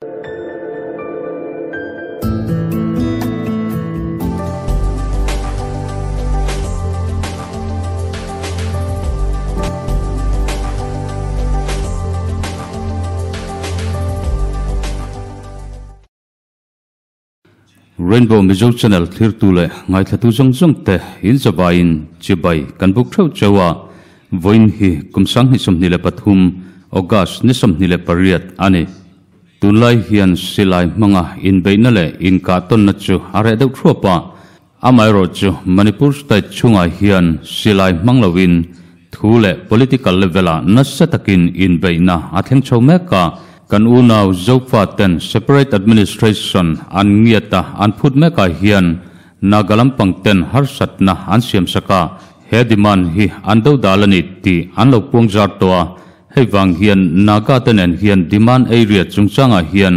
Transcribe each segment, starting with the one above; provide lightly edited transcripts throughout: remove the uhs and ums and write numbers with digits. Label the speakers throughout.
Speaker 1: Rainbow Mizo Channel thlirtu leh ngaithlatu zawng zawng te in zavaiin chibai kan buk theuh cheu a, vawiin hi kum 2023 August ni 28 a ni. Tunlai hian silai hmanga inbeihna leh inkahtawnna chu a reh deuh thuap a, amaherawhchu Manipur state chhungah hian silai hmang loin thu leh political level-ah nasa takin inbeihna a thleng chho mek a, kan unau Zofa ten separate administration an ngiat a an phut mekah hian Naga lampang ten harsatna an siamsak a, he demand hi an dodal a ni tih an lo puang zar tawh a, Hei vang hian Naga te nen hian demand area chungchangah hian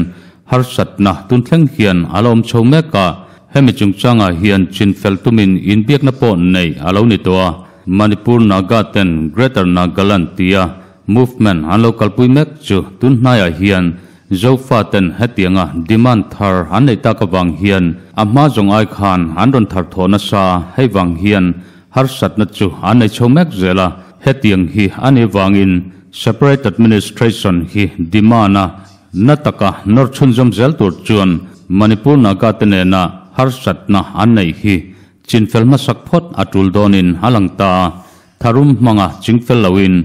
Speaker 1: harsatna tun thleng hian a la awm chho mek a, hemi chungchangah hian chinfel tumin inbiakna pawh neih a lo ni tawh a, Manipur Naga ten Greater Nagaland tia movement an lo kalpui mek chu tun hnaiah hian Zofa ten hetianga demand thar an neih tak avang hian a hma zawng ai khan an rawn thar thawh nasa, hei vang hian Harsatna chu an nei chho mek zel a, hetiang hi a nih vangin Separate Administration hi demand a na taka nawr chhunzawm zel tur chuan Manipur Naga te nena harsatna an neih hi chinfel hmasak phawt a tul dawnin a lang ta a, tharum hmanga chingfel loin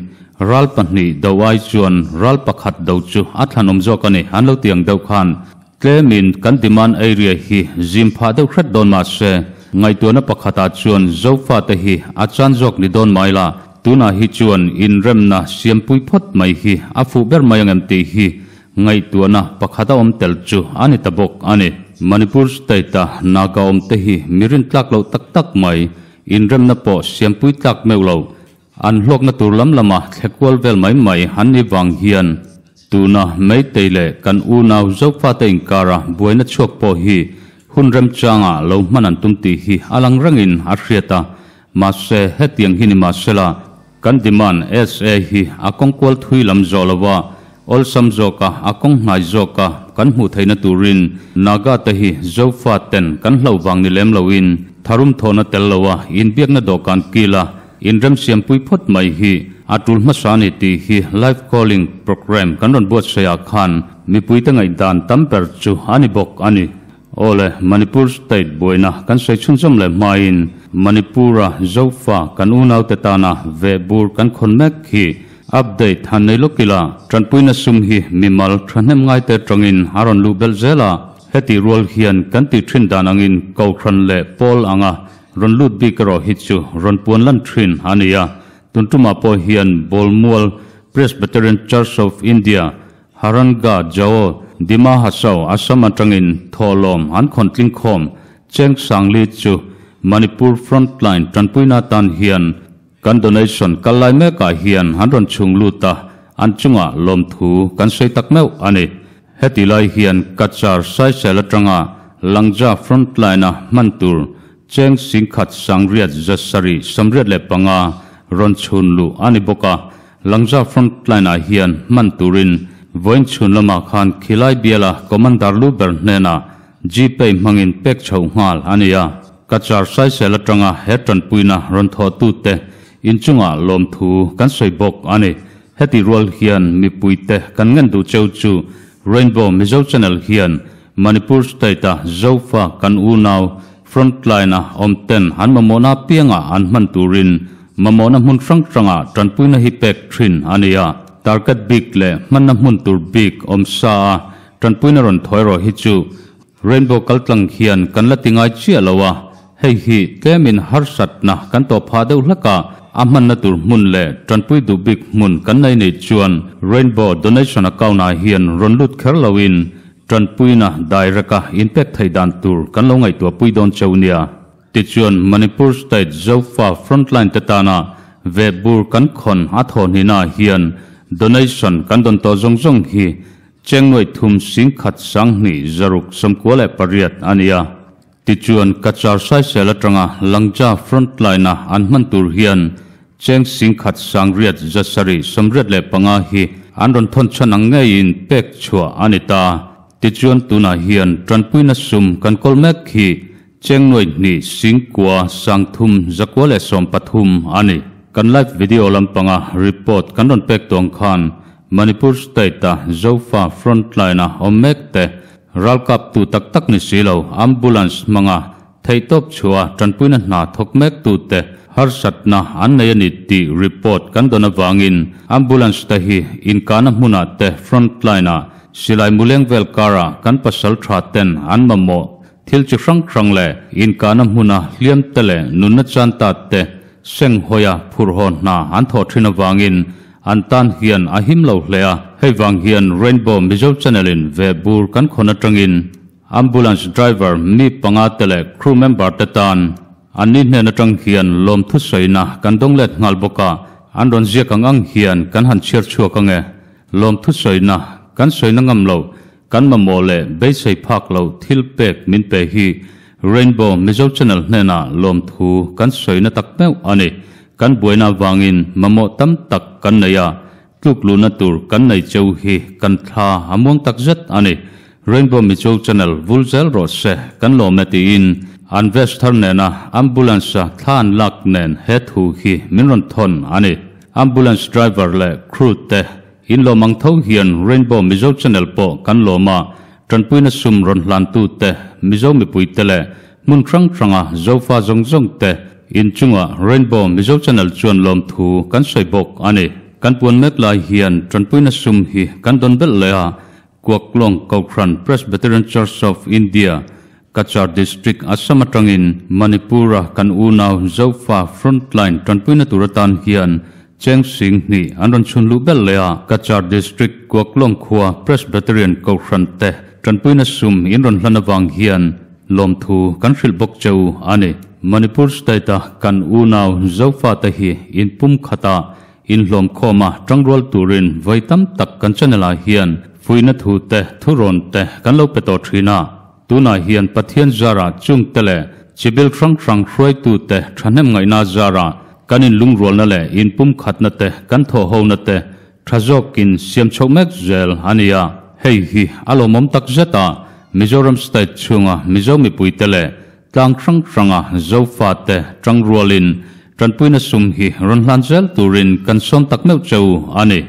Speaker 1: ral pahnih do ai chuan ral pakhat do chu a thlanawm zawk a ni an lo ti ang deuh khan. Tlemin kan demand area hi zim phah deuh hret dawn mah se, ngaihtuahna pakhatah chuan Zofate hi a chan zawk ni dawn mai la, tunah hi chuan inremna siampui phawt mai hi a fuh ber mai angem tih hi ngaihtuahna pakhat a awm tel chu a ni ta bawk a ni. Manipur state-a Naga awmte hi mi rintlak loh tak tak mai, inremna pawh siampui tlak meuh lo, An hlawkna tur lam lama thlekual vel mai mai an ni vang hian tuna Meitei leh kan unau Zofate inkara buaina chhuak pawh hi hun remchanga lo hman an tum tih hi a lang rengin a hriat a. Mahse, hetiang hi ni mahsela kan demand SA hi a kawngkual thui lam zawh lova awlsam zawka a kawng hnai zawka kan hmuh theihna turin Naga te hi Zofa ten kan hlauh vang ni lem loin tharum thawhna tel loa inbiakna dawhkan kila Inremsiampui phawt mai hi a tul hmasa a ni tih hi live calling programme kan rawn buatsaih ah khan mipuite ngaihdan tam ber chu a ni bawk a ni. Awle, Manipur state buaina kan sawi chhunzawm leh hmain Manipur-a Zofa kan unaute tana vehbur kan khawn mek hi update han nei lawk ila, tanpuina sum hi mimal thahnem ngaite atangin a rawn luh belh zel a, hetih rual hian kan tih thin dan angin Kohhran leh Pawl anga Rawn lut bik erawh hi chu rawn puan lan thin a ni a, tun tumah pawh hian Bawlmual Presbyterian Church of India, Haranga Jao, Dima Hasao, Assam atangin thawhlawm an khawn tling khawm Cheng Sangli chu Manipur Frontline tanpuina atan hian kan donation kal lai mekah hian an rawn chhung lut a, an chungah lawmthu kan sawi tak meuh a ni. Heti lai hian Cachar Saisel atanga Langja Frontline-a hman tur cheng singkhat sangriat zasarih 85 rawn chhun luh a ni bawk a. Langja Frontline-ah hian hman turin vawiin chhun lamah khan khilai biala Commander lu ber hnenah Gpay hmangin pek chhoh nghal a ni a. Cachar Saisel atanga he tanpuina rawn thawhtute inchungah lawmthu kan sawi bawk a ni. Heti rual hian mipuite kan ngen duh cheu chu Rainbow Mizo Channel hian Manipur State-a Zofa kan unau frontline-a awm ten an mamawhna apianga an hman turin mamawhna hmun hrang hranga tanpuina hi pek thin a ni a. Target bik leh hmanna hmun tur bik awm sa a tanpuina rawn thawi rawh hi chu Rainbow kaltlang hian kan la ti ngai chiah lo a, hei hi tlemin harsatna kan tawh phah deuh hlek a, a hmanna tur hmun leh tanpui duh bik hmun kan nei nei chuan Rainbow Donation Account ah hian rawn lut kher loin tanpuina direct a inpek theih dan tur kan lo ngaihtuah pui dawn cheu nia. Tichuan Manipur State Zofa Frontline te tana vehbur kan khawn a thawhhnihna ah hian donation kan dawn tawh zawng zawng hi Cheng nuaih thum singkhat sanghnih zaruk 98 a ni a. Tichuan, Cachar Saisel atanga Langja Frontline-a an hman tur hian cheng singkhat sangriat 785 hi an rawn thawn chhan ang ngeiin pek chhuah a ni ta. Tichuan tunah hian tanpuina sum kan kawl mek hi cheng nuai hnih singkua sangthum zakua leh 13 a ni. Kan live video lampanga report kan rawn pek tawng khan Manipur state-a Zofa frontline-a awm mek te ralkap tu tak tak ni si lo ambulance hmanga theihtawp chhuah tanpuina hna thawk mek tu te harsatna an nei a ni tih report kan dawn avangin ambulance te hi inkahna hmunah te frontline-ah silai muleng vel karah kan pasal tha ten an mamawh thil chi hrang hrang leh inkahna hmuna hliam te leh nunna chan ta te seng hawia phurh haw hna an thawh thin avangin an tan hian a him lo hle a. Hei vang hian Rainbow Mizo Channel-in ve bur kan khawn atangin ambulance driver mi panga te leh crew member te tan an ni hnen atang hian lawm thu sawina kan dawng let nghal bawk a, an rawn ziak ang ang hian kan han chhiar chhuak ang e. Lawm thu sawina kan sawina ngam lo kan mamawh leh beisei phak lo thil pek min pe hi Rainbow Mizo Channel hnenah lawm thu kan sawina tak meuh a ni. Kan buaina avangin mamawh tam tak kan nei a, tluk luhna tur kan nei cheu hi kan thla a muang tak zet a ni. Rainbow Mizo Channel vul zel rawh se kan lawm e tiin an vest thar nena ambulance-a thla an lak nen he thu hi min rawn thawn a ni. Ambulance driver leh crew te in lawm ang tho hian Rainbow Mizo Channel pawh kan lawm a, tanpuina sum rawn hlantu te Mizo mipui te leh hmun hrang hranga Zofa zawng zawng te in chunga Rainbow Mizo Channel chuan lawm thu kan sawi bawk a ni. Kan puan mek lai hian tanpuina sum hi kan dawn belh leh a, Kuaklawng Kohhran Presbyterian Church of India, Cachar District, Assam atangin Manipur-a kan unau Zofa Frontline tanpuina tur atan hian cheng sing hnih an rawn chhun luh belh leh a. Cachar District Kuaklawng khua Presbyterian Kohhran te tanpuina sum in rawn hlan avang hian lawmthu kan hrilh bawk cheu a ni. Manipur State-a kan unau Zofa te hi in pum khatah inhlawm khawma tangrual turin vawi tam tak kan channel-ah hian fuihna thu te thurawn te kan lo pe tawh thin a. Tunah hian Pathian zara chung te leh chibil hrang hrang hruaitu te thahnem ngaihna zara kan inlungrualna leh inpum khatna te kan thawh hona te tha zawkin siam chhoh mek zel a ni a. Hei hi a lawmawm tak zet a, Mizoram State chhunga Mizo mipui te leh tlang hrang hranga Zofa te tangrualin tanpuina sum hi rawn hlan zel turin kan sawm tak meuh cheu a ni.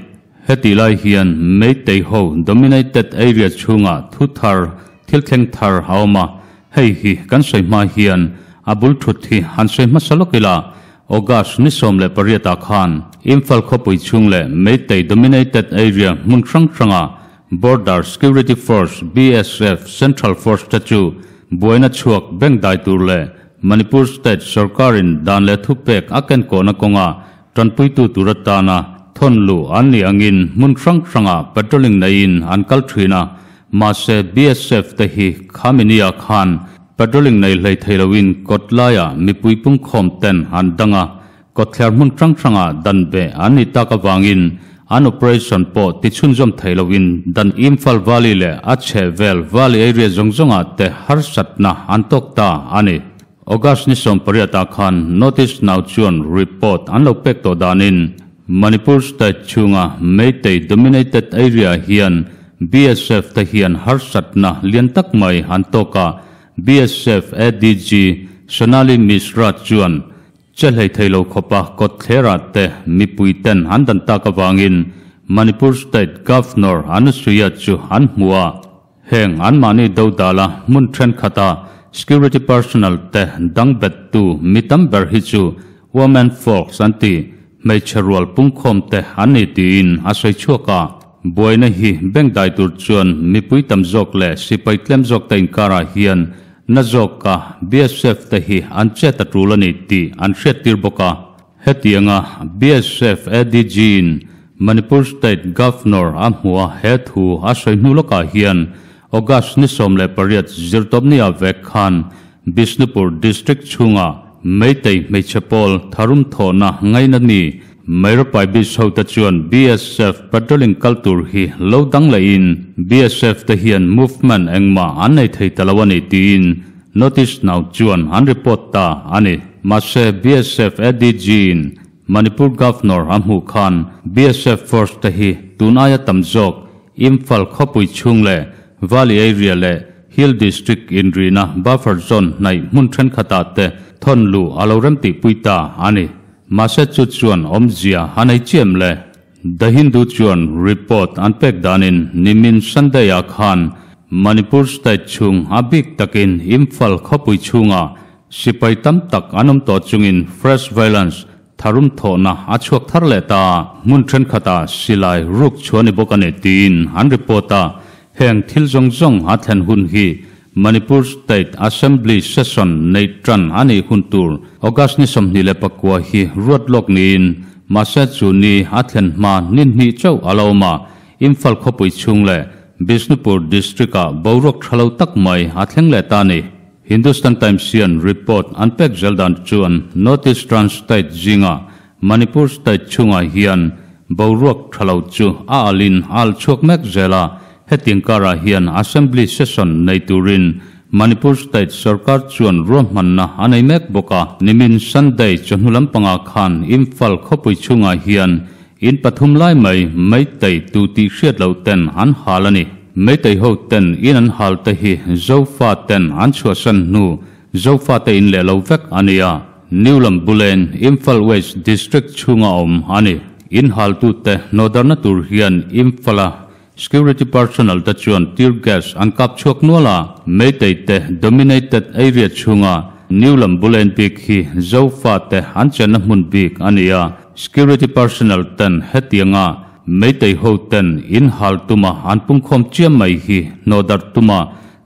Speaker 1: Heti lai hian Meitei ho dominated area chhunga thu thar thil thleng thar a awm a, hei hi kan sawi hma hian a bul thut hi han sawi hmasa lawk ila. August ni 18 ah khan Imphal khawpui chhung leh Meitei dominated area hmun hrang hranga Border Security Force BSF Central Force te chu buaina chhuak beng dai tur leh Manipur State sarkarin dan leh thu pek a ken kawhna kawnga tanpuitu tur atana thawn lu an ni angin hmun hrang hranga patrolling neiin an kal thin a. Mahse BSF te hi khaminia khan patrolling nei hlei theiloin kawtlaia mipui pung khawm ten an danga kawtthler hmun hrang hranga dan be an ni tak awangin an operation pawh ti chhunzawm theiloin dan Imphal Valley leh a chhe vel Valley area zawng zawnga te harsatna an tawk ta a ni. August ni 18 ah khan notice now chuan report an lo pek tawh danin Manipur State chhunga Meitei dominated area hian BSF te hian harsatna lian tak mai an tawk a. BSF ADG Sonali Mishra chuan che hlei theilo khawpa kawtthlerah te mipui ten an dan tak awangin Manipur State Governor Anusuiya chu an hmu a. Heng an mahni dodala hmun then khata security personnel te dang bet tu mi tam ber hi chu women folks an ti hmeichhe rual pungkhawm te an ni tiin a sawi chhuak a. Buaina hi beng dai tur chuan mipui tam zawk leh sipai tlem zawk te inkarah hian na zawk ka BSF te hi an chet a tul a ni tih an hriat tir bawk a. Hetianga BSF ADG in Manipur State Governor a hmu a he thu a sawi hnu lawkah hian August ni 18 zirtawpni ah vek khan Bishnupur District chhunga Meitei hmeichhe pawl tharum thawhna ngaina mi Meiropai bis ho te chuan BSF patrolling kal tur hi lo dang lehin BSF te hian movement engmah an nei thei ta lo a ni tiin notice now chuan an report ta a ni. Mahse BSF ADG in Manipur Governor a hmuh khan BSF force te hi tun aia tam zawk Imphal khawpui chhung leh Valley Area leh Hill District inrina buffer zone hnaih hmun thenkhatah te thawn luh a lo remtihpui ta a ni. Mahse chu chuan awmzia a nei chiam le. The Hindu chuan report an pek danin nimin Sunday-ah khan Manipur state chhung a bik takin Imphal khawpui chhungah sipai tam tak an awm tawh chungin fresh violence tharum thawhna a chhuak thar leh ta. Hmun thenkhatah silai ruk chhuah ni bawk a ni tiin an report a. Heng thil zawng zawng a thlen hun hi Manipur State Assembly Session neih tan a nih hun tur August ni 29 hi ruat lawk niin mahse chu ni a thlen hma ni hnih chauh a lo awm a. Imphal khawpui chhung leh Bishnupur District-ah boruak tha lo tak mai a thleng leh ta a ni. Hindustan Times hian report an pek zel dan chuan North Eastern State zinga Manipur State chhungah hian boruak tha lo chu a alin a al chhuak mek zel a, hetiang karah hian Assembly Session nei turin Manipur State sorkar chuan ruahmanna a nei mek bawk a. Nimin Sunday chawhnu lampangah khan Imphal khawpui chhungah hian In pathum lai mai Meitei tu tih hriat loh ten an hal a ni. Meitei ho ten in an hal te hi Zofa ten an chhuahsan hnu Zofa te in leh lo vek a nia. New Lambulen, Imphal West District chhunga awm a ni. In haltu te hnawhdarna tur hian Imphal-a Security personnel te chuan tear gas an kap chhuak nual a, Meitei te dominated area chhunga New Lambulen bik hi Zofa te an chenna hmun bik a ni a, security personnel ten hetianga Meitei ho ten in hal tuma an pungkhawm chiam mai hi hnawhdarh tuma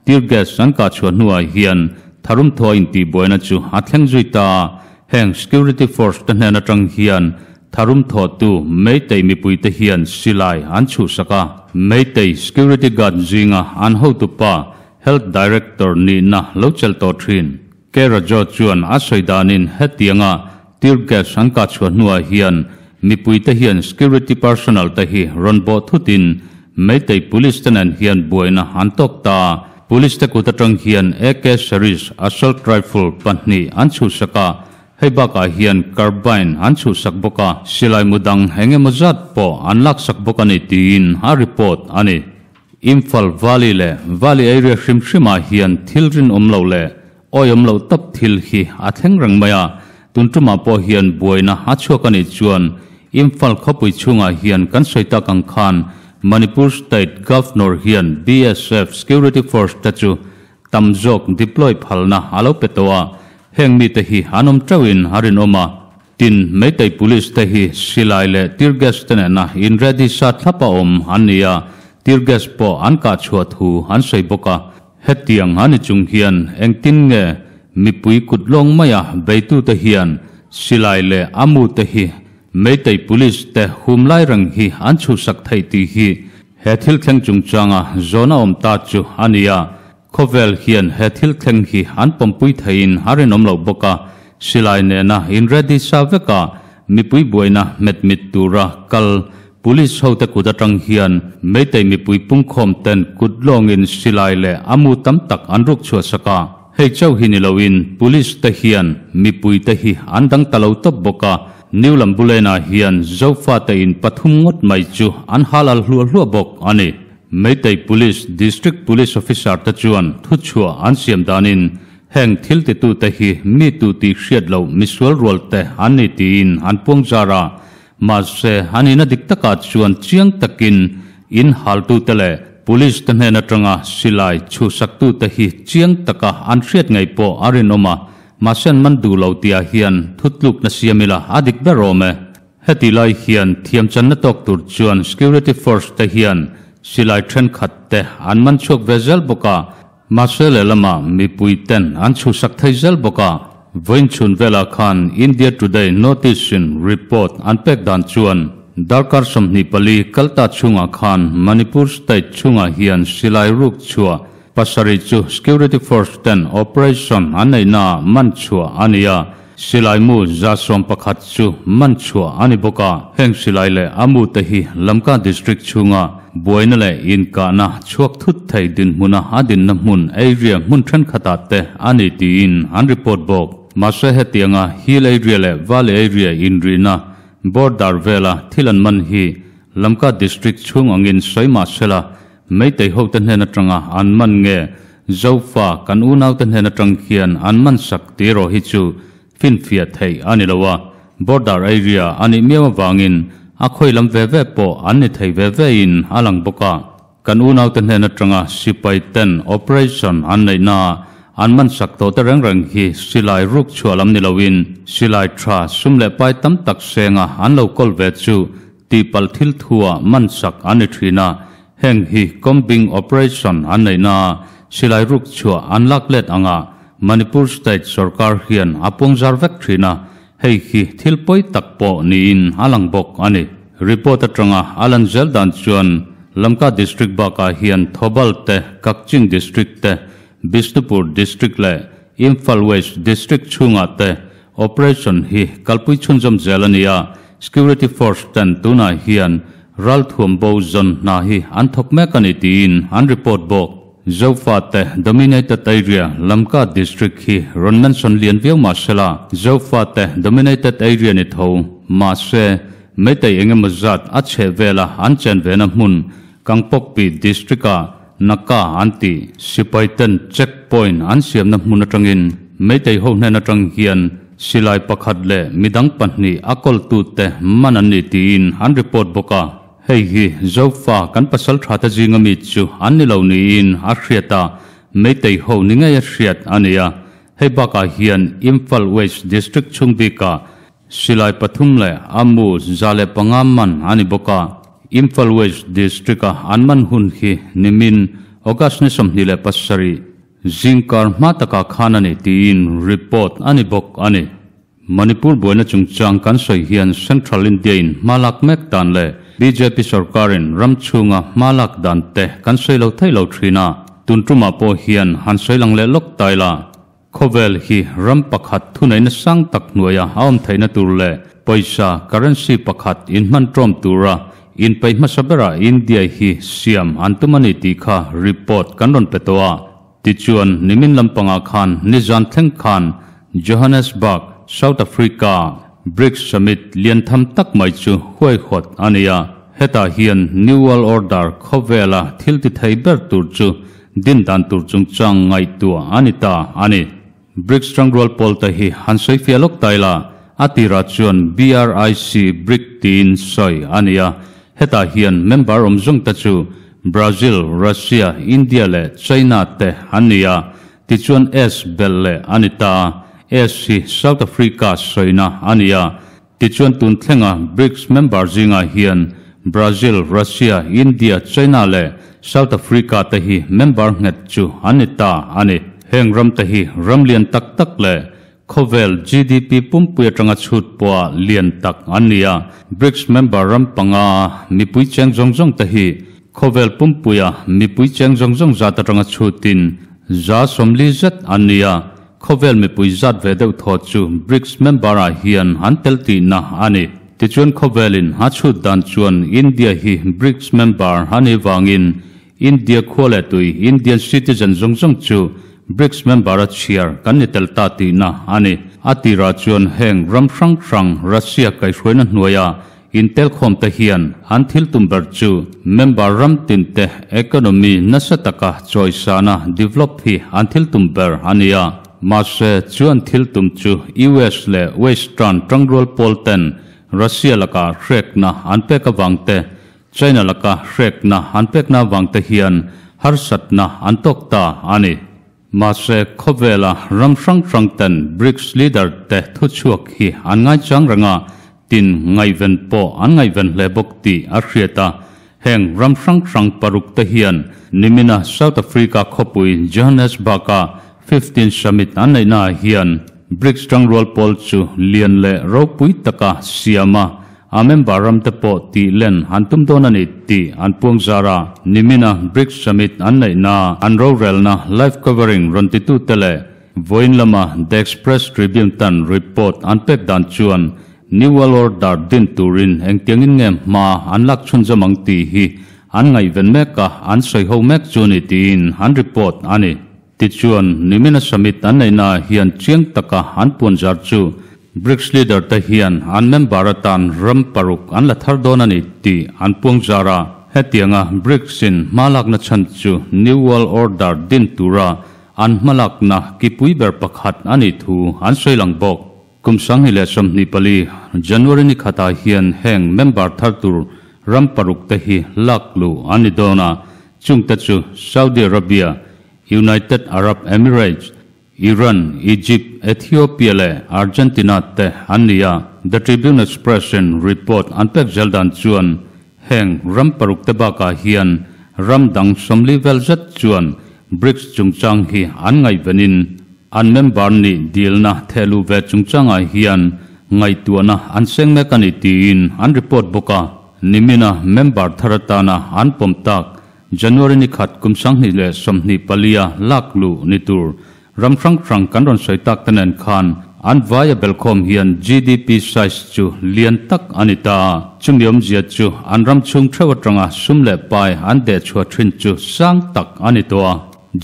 Speaker 1: tear gas an kah chhuah hnuah hian tharum thaw a intihbuaina chu a thleng zui ta a, heng security force te hnen atang hian Tharum thawhtu Meitei mipuite hian silai an chhuhsak a, Meitei security guard zinga an hotupa Health Director nihna lo chelh tawh thin. K Rajo chuan a sawi danin hetianga tear gas an kah chhuah hnuah hian mipuite hian security personnel te hi rawn bawh thutin Meitei police te nen hian buaina an tawk ta. Police te kut atang hian AK series assault rifle pahnih an chhuhsak a, Hei bakah hian carbine an chhuhsak bawk a, silai mu dang eng emaw zat pawh an laksak bawk a ni tiin a report a ni. Imphal Valley leh Valley area hrim hrimah hian thil rinawm lo leh awihawm loh tawp thil hi a thleng reng mai a, tun tumah pawh hian buaina a chhuak a nih chuan Imphal khawpui chhungah hian kan sawi tak ang khan Manipur State Governor hian BSF Security Force te chu Tam zawk deploy phalna a lo pe tawh a, heng mite hi an awm teuhin a rinawm a. Tin, Meitei Police te hi silai leh tear gas te nena in ready sa thlap a awm an ni a, tear gas pawh an kah chhuah thu an sawi bawk a. Hetiang a ni chung hian engtin nge mipui kut lawng maia beitute hian silai leh a mu te hi Meitei Police te hum lai reng hi an chhuhsak theih tih hi He thil thleng chungchanga zawhna awm ta chu a ni a, khawvel hian he thil thleng hi an pawmpui theiin a rinawm loh bawk a, silai nena in ready sa veka mipui buaina hmet mit tura kal Police hote kut atang hian Meitei mipui pungkhawm ten kut lawngin silai leh a mu tam tak an ruk chhuah sak a, hei chauh hi ni loin Police te hian mipui te hi an dang ta lo tawp bawk a, New Lambulen-ah hian Zofate in pathum ngawt mai chu an hal al hluah hluah bawk a ni. Meitei Police District Police Officer te chuan thuchhuah an siam danin heng thil titute hi mi tu tih hriat loh misual rual te an ni tiin an puang zar a, mahse an ina dik takah chuan chiang takin in haltute leh Police te hnen atanga silai chhuhsaktute hi chiang taka an hriat ngei pawh a rinawm a. Mahse an man duh lo tihah hian thutlukna siam ila a dik ber awm e. Heti lai hian thiamchanna tawk tur chuan security force te hian silai thenkhat te an man chhuak ve zel bawk a, mahse lehlamah mipui ten an chhuhsak thei zel bawk a. Vawiin chhun velah khan India Today Notice in report an pek dan chuan darkar 24 kalta chhungah khan Manipur state chhungah hian silai ruk chhuah Pasarih chu security force ten operation an neihnaah man chhuah a ni a, silai mu 111 chu man chhuah a ni bawk a. Heng silai leh a mu te hi Lamka district chhunga buaina leh inkahna chhuak thut thei dinhmuna a dinna hmun area hmun thenkhatah te a ni tiin an report bawk. Mahse hetianga hill area leh valley area inrihna border vela thil an man hi Lamka district chhung angin sawi mahsela. Meitei hote hnen atanga an man nge Zofa kan unaute hnen atang hian an man sak tih erawh hi chu finfiah theih a ni lo a, border area a nih miau avangin a khawi lam ve ve pawh an ni thei ve ve in a lang bawk a. Kan unaute hnen atanga sipai ten operation an neihna an man sak tawh te reng reng hi silai ruk chhuah lam ni loin silai tha sum leh pai tam tak senga an lo kawl ve chu tihpalh thil thua man sak an ni thin a, heng hi combing operation an neihna silai ruk chhuah an lak let anga Manipur state sorkar hian a puangzar vek thin a, hei hi thil pawi tak pawh niin a lang bawk a ni. Report atanga a lan zel dan chuan Lamka district bakah hian Thoubal te, Kakching district te, Bishnupur district leh Imphal West district chhungah te operation hi kalpui chhunzawm zel a ni a, security force ten tunah hian ralthuam bo zawn hna hi an thawk mek a ni tiin an report bawk. Zofate dominated area Lamka district hi rawn mention lian viau mah sela, Zofate dominated area ni tho mahse Meitei engemaw zat a chheh vela an chen vena hmun Kangpokpi district-a Naka an tih sipaiten check point an siamna hmun atangin Meitei ho hnen atang hian silai pakhat leh midang pahnih a kawltute man an ni tiin an report bawk a. Hei hi Zofa kan pasal thate zinga mi chu an ni lo niin a hriat a, Meitei ho ni ngei a hriat a ni a. Hei bakah hian Imphal West district chhung bikah Silai pathum leh a mu 105 man a ni bawk a, Imphal West District-a an man hun hi nimin August ni 27 zingkar hma takah khan a ni tiin report a ni bawk a ni. Manipur buaina chungchang kan sawi hian Central India-in hma lak mek dan leh bjp sorkarin ram chhunga hma lak dan te kan sawi lo thei lo thin a, tun tumah pawh hian han sawi lang leh lawk ta ila. Khawvel hi ram pakhat thuneihna sang tak hnuaia a awm theihna tur leh pawisa, currency, pakhat inhman ṭawm tura inpeih hmasa berah India hi siam an tum a ni tih kha report kan rawn pe tawh a. Tichuan, nimin lampangah khan nizan thleng khan Johannesburg, South Africa, BRICS Summit lian tham tak mai chu huaihawt a ni a. Hetah hian New World Order khawvela thil ti thei ber tur chu Din dan tur chungchang ngaihtuah a ni ta a ni. BRICS tangrual pawl te hi han sawi fiah lawk ta ila, a tirah chuan BRIC, BRIC tiin sawi a ni a. Hetah hian member awm zawng te chu Brazil, Russia, India leh China te an ni a. Tichuan S belh leh a ni ta a, S hi South Africa sawina a ni a. Tichuan tun thlenga BRICS member zingah hian Brazil, Russia, India, China leh South Africa te hi member nghet chu an ni ta a ni. Heng ram te hi ram lian tak tak leh khawvel GDP pumpui atanga chhut pawha lian tak an ni a. BRICS member ram panga mipui cheng zawng zawng te hi khawvel pumpuia mipui cheng zawng zawng zat atanga chhutin 40% zet an ni a. Khawvel mipui zat ve deuh thaw chu BRICS member ah hian an tel tihna a ni. Tichuan khawvelin a chhut dan chuan India hi BRICS member a nih vangin India khua leh tui Indian citizen zawng zawng chu BRICS member a chhiar kan ni tel ta tihna a ni. A tirah chuan heng ram hrang hrang Russia kaihhruaina hnuaia Intelkhawm te hian an thil tum ber chu member ram tin te economy nasa taka chawisana develop hi an thil tum ber a ni a. Mahse, chu an thil tum chu US leh Western tangrual pawl ten Russia laka hrekna an pek avang te, China laka hrekna an pekna avang te hian harsatna an tawk ta a ni. Mahse, khawvela ram hrang hrang ten BRICS leader te thuchhuak hi an ngaichang reng a, tin ngaihven pawh an ngaihven hle bawk tih a hriat a. Heng ram hrang hrang paruk te hian nimina South Africa khawpui Johannesburg-a 15 Summit an neihnaah hian BRICS tangrual pawl chu lian leh ropui taka siam a, A member ram te pawh tih len an tum dawn a ni tih an puang zar a. Nimina BRICS Summit an neihna an rorelna live covering rawn titute leh vawiin lama The Express Tribune tan report an pek dan chuan New World Order din turin engtiangin nge hma an lak chhunzawm ang tih hi an ngaihven mek a, an sawi ho mek chu ni tiin an report a ni. Tichuan, nimina summit an neihnaah hian chiang taka an puan zar chu BRICS leader te hian an member atan ram paruk an la thar dawn a ni tih an puang zar a. Hetianga BRICS in hmalakna chhan chu New World Order din tura an hmalakna kipui ber pakhat a nih thu an sawi lang bawk. Kum 2024 January ni khatah hian heng member thar tur ram paruk te hi lak luh an ni dawn a, chungte chu Saudi Arabia, United Arab Emirates, Iran, Egypt, Ethiopia leh Argentina te an ni a. The Tribune Express in report an pek zel dan chuan heng ram paruk te bakah hian ram dang 40 vel zet chuan BRICS chungchang hi an ngaihvenin an member nih dilna thehluh ve chungchangah hian ngaihtuahna an seng mek a ni tiin an report bawk a. Nimina member thar atana an pawm tak January ni khat kum 2024 a lak luh ni tur ram hrang hrang kan rawn sawi tak te nen khan an vaia belkhawm hian GDP size chu lian tak a ni ta a, chumi awmzia chu an ram chhung theuh atanga sum leh pai an deh chhuah thin chu sang tak a ni tawh a,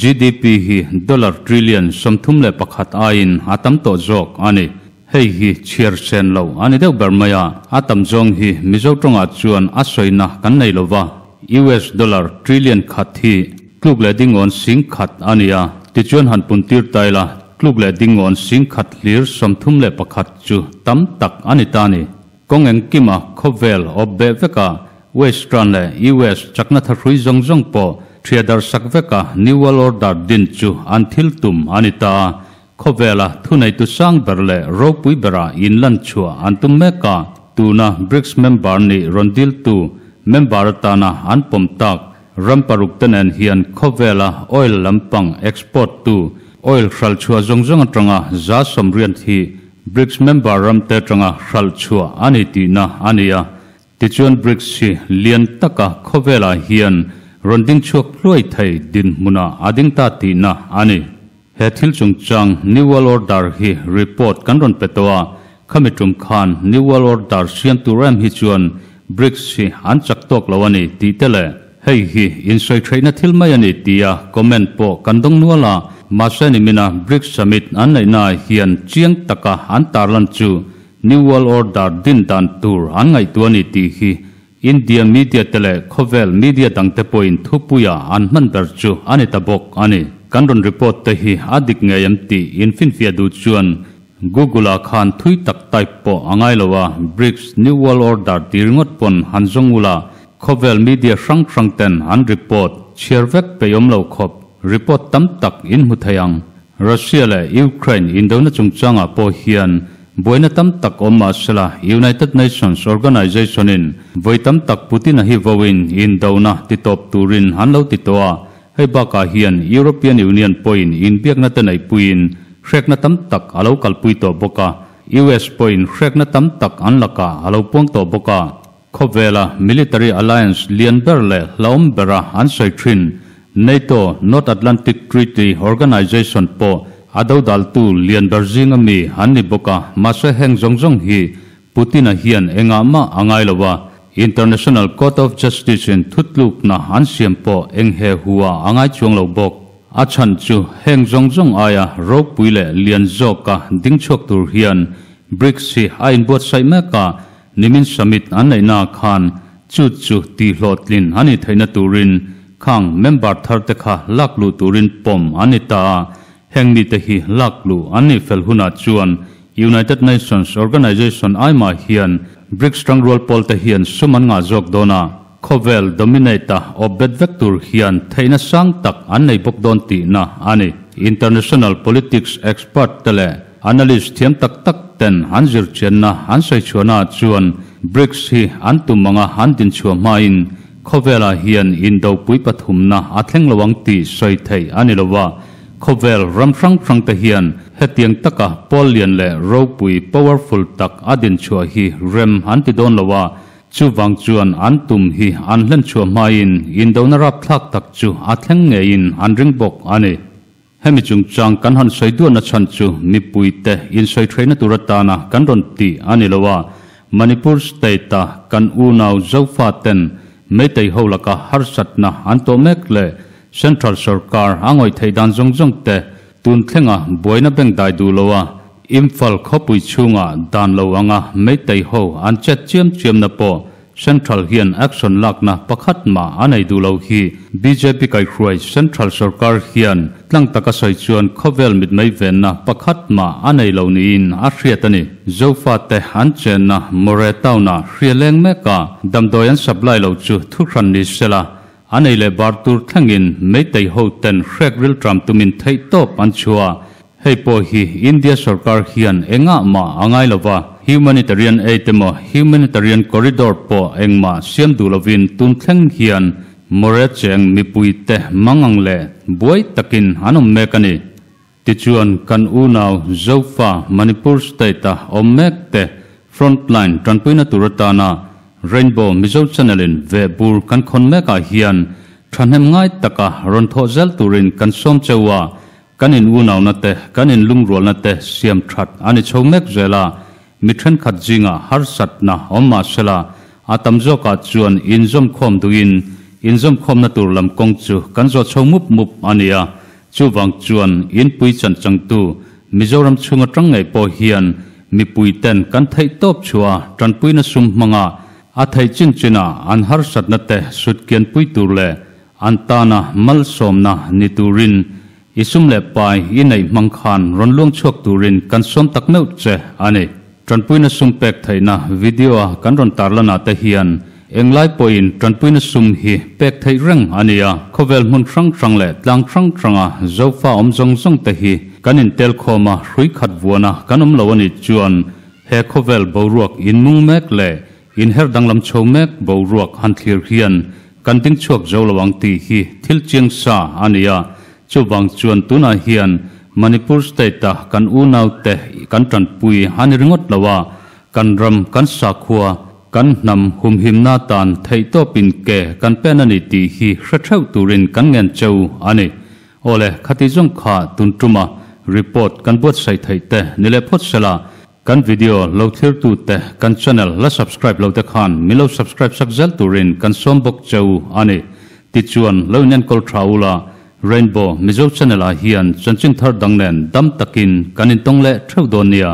Speaker 1: GDP hi dollar trillion 31 aiin a tam tawh zawk a ni. Hei hi chhiar sen lo a ni deuh ber mai a, a tam zawng hi Mizo tawngah chuan a sawina kan nei lo va, US dollar trillion khat hi tluk leh dingawn sing khat a ni a, tichuan han pun tir ta ila, tluk leh dingawn sing khat hlir 31 chu tam tak a ni ta a ni. Kawng engkima khawvel awp beh veka Western leh US chakna thahrui zawng zawng pawh thiadar sak veka New World Order din chu an thil tum a ni ta a, Khawvela thuneitu sang ber leh ropui berah inlan chhuah an tum mek a, tuna BRICS member nih rawn diltu member atana an pawm tak ram paruk te nen hian khawvela oil lampang export tu oil hral chhuah zawng zawng atanga 80% hi BRICS member ram te atanga hral chhuah a ni tihna a ni a. Tichuan BRICS hi lian taka khawvelah hian rawn ding chhuak hluai thei dinhmunah a ding ta tihna a ni. He thil chungchang New World Order hi report kan rawn pe tawh a, khami tum khan New World Order siam tur em hi chuan BRICS hi an chak tawk lo a ni tih te leh hei hi insawi theihna thil mai a ni tia comment pawh kan dawng nual a, mahse nimina BRICS Summit an neihnaah hian chiang taka an tarlan chu New World Order din dan tur an ngaihtuah a ni tih hi India media te leh khawvel media dangte pawhin thupuia an hman ber chu a ni ta bawk a ni. Kan rawn report te hi a dik ngei em tih infinfiah duh chuan Google-ah khan thui tak type pawh a ngai lo a, BRICS New World Order tih ringawt pawn han zawng ula, khawvel media hrang hrang ten an report chhiar vek peihawm lo khawp report tam tak in hmu thei ang. Russia leh Ukraine indona chungchangah pawh hian buaina tam tak awm mah sela, United Nations Organization-in vawi tam tak Putin-a hi vawiin indona titawp turin an lo ti tawh a, hei bakah hian European Union pawhin inbiakna te neihpuiin hrekna tam tak a lo kalpui tawh bawk a, US pawhin hrekna tam tak an lakah a lo puang tawh bawk a. Khawvela military alliance lian ber leh hlauhawm bera an sawi thin NATO, North Atlantic Treaty Organization, pawh a dodaltu lian ber zinga mi an ni bawk a, mahse heng zawng zawng hi Putin-a hian engah mah a ngai lo a, International Court of Justice in thutlukna an siam pawh eng he hu-ah a ngai chuang lo bawk. A chhan chu heng zawng zawng aia ropui leh lian zawka ding chhuak tur hian BRICS hi a inbuatsaih mek a, Nimin summit an neihnaah khan chu chu tihhlawhtlin a nih theihna turin khang member thar te kha lak luh turin pawm an ni ta a, heng mite hi lak luh an nih fel hunah chuan United Nations Organization aimah hian BRICS tangrual pawl te hian sum an ngah zawk dawn a, khawvel dominate-a awp bet vek tur hian theihna sang tak an nei bawk dawn tihna a ni. International politics expert te leh Analyst thiam tak tak ten an zirchianna an sawi chhuahnaah chuan BRICS hi an tum anga an dinchhuah hmain khawvelah hian indopui pathumna a thleng lo ang tih sawi theih a ni lo a, khawvel ram hrang hrang te hian hetiang taka pawl lian leh ropui, powerful, tak a dinchhuah hi rem an ti dawn lo a, chuvang chuan an tum hi an hlenchhuah hmain indona rapthlak tak chu a thleng ngeiin an ring bawk a ni. Hemi chungchang kan han sawi duahna chhan chu mipuite insawi theihna tur atana kan rawn tih a ni lo a, Manipur state-a kan unau Zofaten Meitei ho laka harsatna an tawh mek leh Central sorkar a ngawih theih dan zawng zawng te tun thlenga buaina bengdai duh lo a, Imphal khawpui chhunga dan lo anga Meitei ho an chet chiam chiamna pawh. Central hian action lakna pakhat mah a nei duh lo hi bjp kaihhruai Central sorkar hian tlang taka sawi chuan khawvel mitmei venna pakhat mah a nei lo niin a hriat a ni. Zofate an chenna Moreh town-ah hria leng mek a, damdawi an supply lo chu thuhran ni sela, a nei leh bar tur thlengin Meitei ho ten hrek rilṭam tumin theihtawp an chhuah. Hei pawh hi India sorkar hian engah mah a ngai lova, humanitarian aid emaw humanitarian corridor pawh engmah siam duh lovin tun thleng hian Moreh cheng mipuite mangang leh buai takin an awm mek a ni. Tichuan kan unau Zofa Manipur state-a awm mek te frontline tanpuina tur atana Rainbow Mizo Channel-in vehbur kan khawn mekah hian thahnem ngai taka rawn thawh zel turin kan sawm cheu a, Kan in unauna te, kan in lungrualna te siam that a ni chho mek zel a, mi thenkhat zingah harsatna awm mah sela, a tam zawkah chuan inzawmkhawm duhin inzawmkhawmna tur lam kawng chu kan zawh chho mup mup a ni a. Chuvang chuan inpui chanchangtu Mizoram chhunga tang ngei pawh hian mipui ten kan theih tawp chhuah a tanpuina sum hmanga a theih chin chinah an harsatna te sutkianpui tur leh An tana malsawmna ni turin i sum leh pai i neih hmang khan rawn luang chhuak turin kan sawm tak meuh che a ni. Tanpuina sum pek theihna video-a kan rawn tarlanah te hian englai pawhin tanpuina sum hi pek theih reng a ni a. Khawvel hmun hrang hrang leh tlang hrang hranga Zofa awm zawng zawng te hi kan intel khawm a, hrui khat vuana kan awm lo a nih chuan he khawvel boruak inmung mek leh Inher danglam chho mek boruak han thlir hian kan ding chhuak zo lo ang tih hi thil chiang sa a ni a, chuvang chuan tunah hian Manipur state-a kan unaute kan tanpui a ni ringawt lo a, kan ram, kan sakhua, kan hnam humhimna tan theihtawpin ke kan pen a ni tih hi hre theuh turin kan ngen cheu a ni. Awle, khati zawng kha tun tuma report kan buatsaih theih te ni leh phawt sela, Kan video lo thlir tu te kan channel la subscribe lo te khan min lo subscribe sak zel turin kan sawm bawk che u a ni. Tichuan lo in enkawl tha ula Rainbow Mizo channel ah hian chanchin thar dang nen dam takin kan intawng leh theuh dawn nia.